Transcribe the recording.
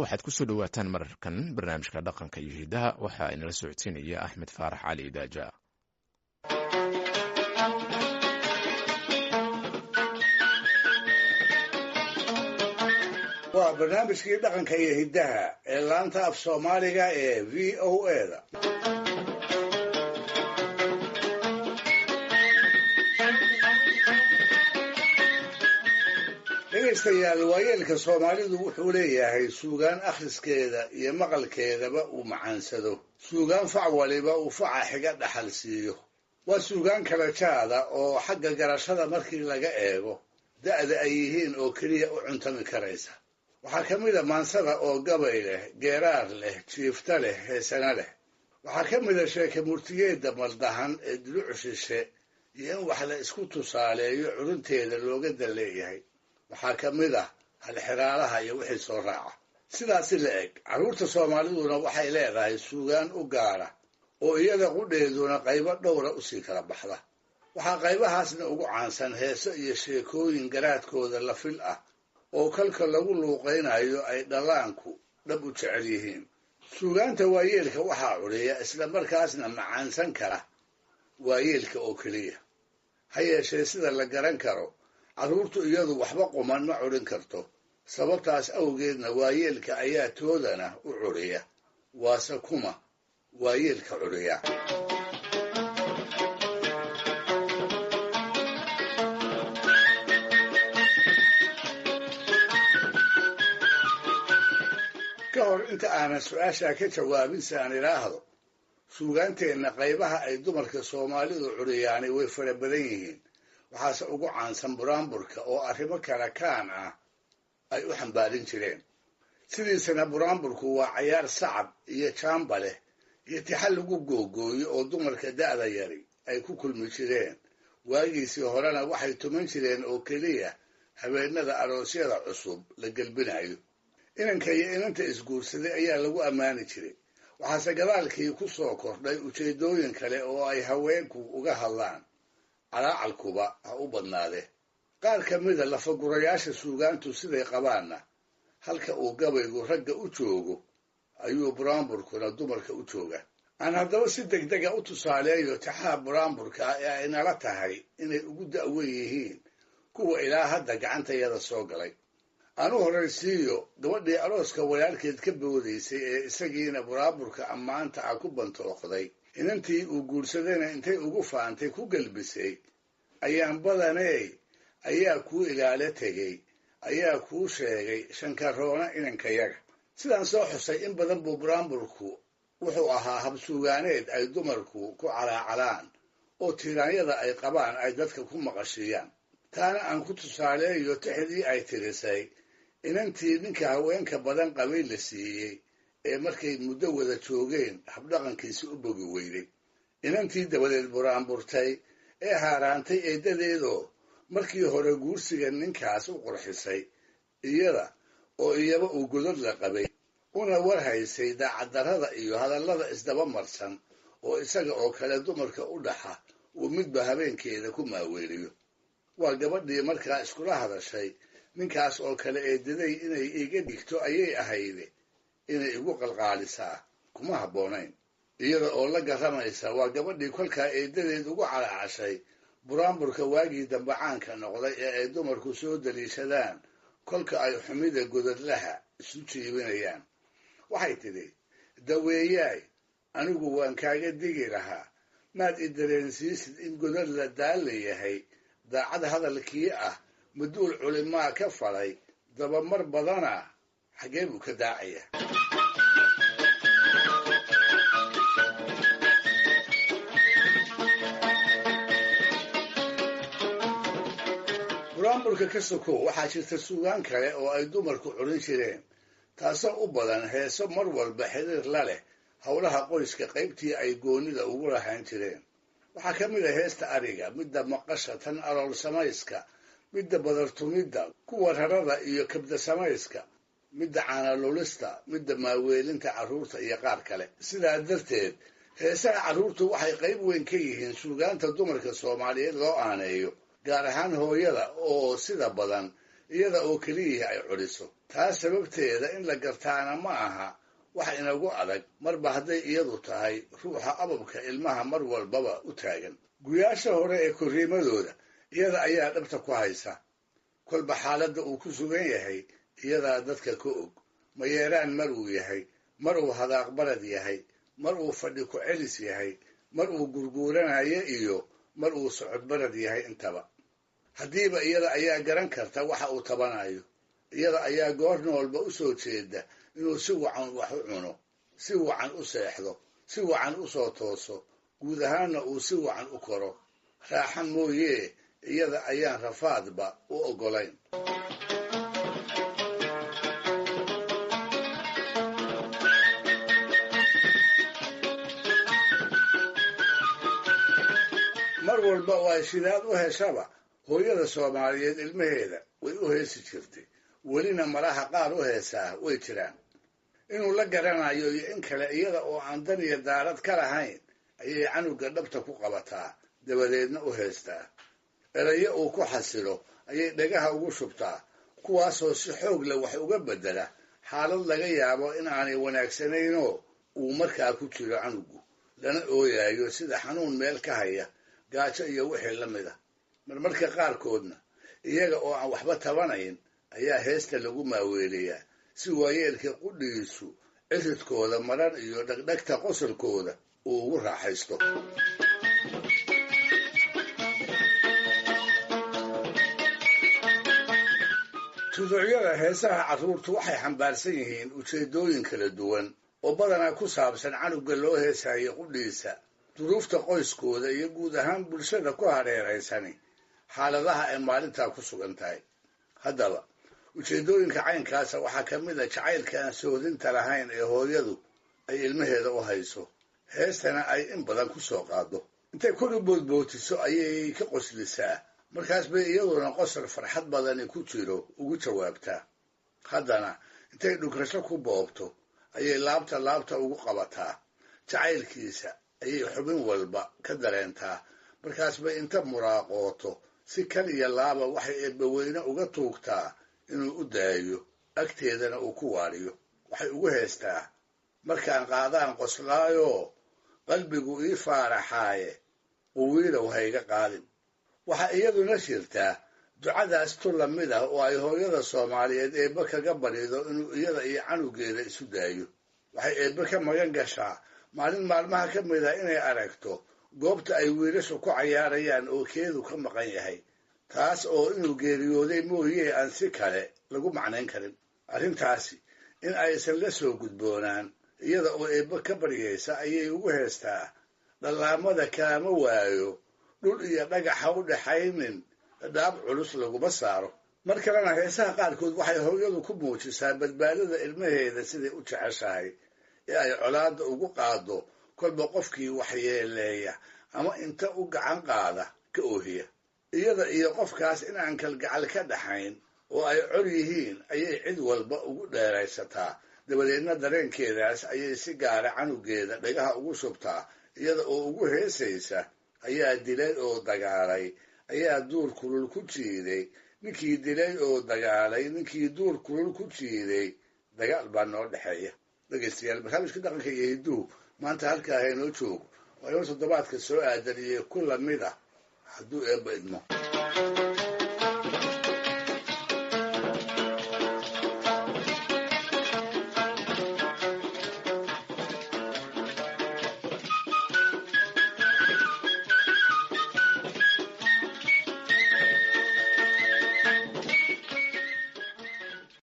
Waxaad kusoo dhawaataan mararkan barnaamijka dhaqanka iyo hidaha. Waxaa inala socodsiinaya Axmed Faarax Cali Daaja. Waa barnaamijkii dhaqanka iyo hiddaha ee laanta af Soomaaliga ee VOA-da. Dhegaystayaal, waayeelka Soomaalidu wuxuu leeyahay suugaan akhriskeeda iyo maqalkeedaba uu macaansado, suugaan fac waliba uu faca xiga dhaxal siiyo. Waa suugaan kala jaada oo xagga garashada markii laga eego da'da ay yihiin oo keliya u cuntami karaysa. Waxaa ka mid a maansada oo gabay leh, geeraar leh, jiifta leh, heesana leh. Waxaa ka mid a sheeke murtiyeedda maldahan ee dulucu shishe iyo in wax la isku tusaaleeyo curunteeda looga dan leeyahay. Waxaa ka mid ah halxiraalaha iyo wixii soo raaca. Sidaasi la eg, carruurta Soomaaliduna waxay leedahay suugaan u gaara oo iyada qudheeduna qaybo dhowra usii kala baxda. Waxaa qaybahaasna ugu caansan heeso iyo sheekooyin garaadkooda la fil ah oo kalka lagu luuqaynayo ay dhallaanku dhab u jecel yihiin. Suugaanta waayeelka waxaa curiya isla markaasna macaansan kara waayeelka oo keliya. Ha yeeshee, sida la garan karo, carruurtu iyadu waxba quman ma curin karto. Sababtaas awgeedna waayeelka ayaa toodana u curiya. Waase kuma waayeelka curiya? Ka hor inta aanan su-aashaa ka jawaabin, si aan idhaahdo, suugaanteenna qaybaha ay dumarka Soomaalidu curiyaani way fara badan yihiin. Waxaase ugu caansan buraanburka oo arrimo kala kaan ah ay u xambaarin jireen. Sidiisana buraanburku waa cayaar sacab iyo jaamba leh iyo tixal lagu googooyo oo dumarka da'da yari ay ku kulmi jireen. Waagiisii horena waxay tuman jireen oo keliya habeenada aroosyada cusub la gelbinayo. Inanka iyo inanta isguursaday ayaa lagu ammaani jiray. Waxaase gadaalkii ku soo kordhay ujeeddooyin kale oo ay haweenku uga hadlaan, calaacalkuba ha u badnaadee. Qaar ka mida lafagurayaasha suugaantu siday qabaanna, halka uu gabaygu ragga u joogo ayuu buraanburkuna dumarka u jooga. Aan haddaba si degdega u tusaaleeyo taxaha buraanburka ah ee ay nala tahay inay ugu da'wen yihiin kuwa ilaa hadda gacantayada soo galay. Aan u horraysiiyo gabadhii arooska walaalkeed ka boodaysay ee isagiina buraanburka ammaanta ah ku bantooqday, inantii uu guursadayna intay ugu faantay ku gelbisay: "Ayaan badaney ayaa kuu ilaalo tegey, ayaa kuu sheegay shankaroona inankayaga." Sidaan soo xusay, in badan buu buraanburku wuxuu ahaa habsuugaaneed ay dumarku ku calaacalaan oo tiiraanyada ay qabaan ay dadka ku maqashiiyaan. Taana aan ku tusaaleeyo tixdii ay tirisay inantii ninka haweenka badan qabay la siiyey ee markay muddo wada joogeen habdhaqankiisi u bogi weyday. Inantii dabadeed buraanburtay ee haaraantay eeddadeedoo markii hore guursiga ninkaas u qurxisay, iyada oo iyaba uu godad la qabay, una war haysay daacaddarrada iyo hadallada isdaba marsan oo isaga oo kale dumarka u dhaxa uu midba habeenkeeda ku maaweeliyo. Waa gabadhii markaa iskula hadashay: "Ninkaas oo kale eedaday inay iga dhigto ayay ahayde, inay igu qalqaalisaa kuma habboonayn." Iyada oo la garramaysa waa gabadhii kolkaa eeddadeed ugu calaacashay buraanburka waagii dambe caanka noqday ee ay dumarku soo daliishadaan kolka ay xumida godadlaha isu jiibinayaan. Waxay tidhi: "Daweeyaay, anigu waan kaaga digi lahaa, maad i dareensiisid in godad la daalla yahay. Daacad hadalkii ah maduul culimaa ka falay, dabamar badana xaggee buu ka daacaya?" Buraanburka ka sokow, waxaa jirta suugaan kale oo ay dumarku curin jireen, taasoo u badan heeso mar walba xiriir la leh howlaha qoyska qaybtii ay goonida ugu lahaan jireen. Waxaa ka mid a heesta ariga, midda maqasha, tan alool samayska, midda badartumidda, kuwa rarada iyo kabda samayska, midda caanalulista, midda maaweelinta carruurta iyo qaar kale. Sidaa darteed heesaha carruurtu waxay qayb weyn ka yihiin suugaanta dumarka Soomaaliyeed loo aaneeyo, gaar ahaan hooyada oo sida badan iyada oo keliyihii ay curiso. Taas sababteeda in la gartaana ma aha wax inagu adag, marba hadday iyadu tahay ruuxa ababka ilmaha mar walbaba u taagan. Guyaasha hore ee korriimadooda iyada ayaa dhabta ku haysa. Kolba xaaladda uu ku sugan yahay iyadaa dadka ka og. Mayeeraan mar uu yahay, mar uu hadaaqbarad yahay, mar uu fadhi ku celis yahay, mar uu gurguuranayo iyo mar uu socodbarad yahay intaba. Haddiiba iyada ayaa garan karta waxa uu tabanayo. Iyada ayaa goor noolba u soo jeeda inuu si wacan wax u cuno, si wacan u seexdo, si wacan u soo tooso, guud ahaanna uu si wacan u koro. Raaxa mooyee iyada ayaan rafaadba u oggolayn. Mar walba oo ay shidaad u heshaba, hooyada Soomaaliyeed ilmaheeda way u heesi jirtay, welina malaha qaar u heesaa way jiraan. Inuu la garanayo iyo in kale, iyada oo aan dan iyo daarad ka lahayn ayay canuga dhabta ku qabataa, dabadeedna u heestaa. Erayo uu ku xasilo ayay dhagaha ugu shubtaa, kuwaasoo si xoog leh wax uga beddela xaalad laga yaabo in aanay wanaagsanaynoo uu markaa ku jiro canugu, lana ooyaayo sida xanuun meel ka haya, gaajo iyo wixii la mid ah. Marmarka qaarkoodna iyaga oo aan waxba tabanayn ayaa heesta lagu maaweeliyaa, si waayeelka qudhigiisu ciridkooda maran iyo dhagdhagta qosolkooda uu ugu raaxaysto. Tuducyada heesaha carruurtu waxay xambaarsan yihiin ujeeddooyin kala duwan oo badanaa ku saabsan canuga loo heesayo qudhiisa, duruufta qoyskooda iyo guud ahaan bulshada ku hareeraysani xaaladaha ay maalintaa ku sugan tahay. Haddaba ujeeddooyinka caynkaasa waxaa ka mid a jacaylka aan soodinta lahayn ee hooyadu ay ilmaheeda u hayso, heestana ay in badan ku soo qaado. Intay kor u boodbootiso ayay ka qoslisaa, markaas bay iyaduna qosol farxad badani ku jiro ugu jawaabtaa. Haddana intay dhugrasho ku boobto ayay laabta laabta ugu qabataa, jacaylkiisa ayay xubin walba ka dareentaa, markaas bay inta muraaqooto si kal iyo laaba waxay eebbaweyne uga tuugtaa inuu u daayo, agteedana uu ku waariyo. Waxay ugu heestaa: markaan qaadaan qoslaayoo qalbigu ii faaraxaaye, quwiilow hayga qaadin. Waxaa iyaduna jirtaa ducadaas tu lamid ah oo ay hooyada Soomaaliyeed eebbe kaga barido inuu iyada iyo canugeeda isu daayo. Waxay eebbe ka magan gashaa maalin maalmaha ka mid ah inay aragto goobta ay wiilashu ku cayaarayaan oo keedu ka maqan yahay, taas oo inuu geeriyooday mooyee aan si kale lagu macnayn karin. Arrintaasi in aysan la soo gudboonaan iyada oo eebbe ka baryaysa ayay ugu heestaa: dhallaamada kaama waayo, dhul iyo dhagaxa u dhaxaynin, dhadhaab culus laguma saaro. Mar kalena heesaha qaarkood waxay hooyadu ku muujisaa badbaadada ilmaheeda siday u jeceshahay ee ay colaadda ugu qaado kolba qofkii waxyeeleeya ama inta u gacan qaada ka oohiya. Iyada iyo qofkaas in aan kalgacal ka dhaxayn oo ay col yihiin ayay cid walba ugu dheeraysataa, dabadeedna dareenkeedaas ayay si gaara canugeeda dhagaha ugu shubtaa, iyada oo ugu heesaysa: ayaa dilay oo dagaalay, ayaa duur kulul ku jiiday, ninkii dilay oo dagaalay, ninkii duur kulul ku jiiday, dagaal baa noo dhexeeya. Dhegeystayaal, barnaamijka dhaqanka iyo hidduhu maanta halkaa haynoo joogo, waa inoo toddobaadka soo aadan iyo ku lamid ah hadduu eebba idmo.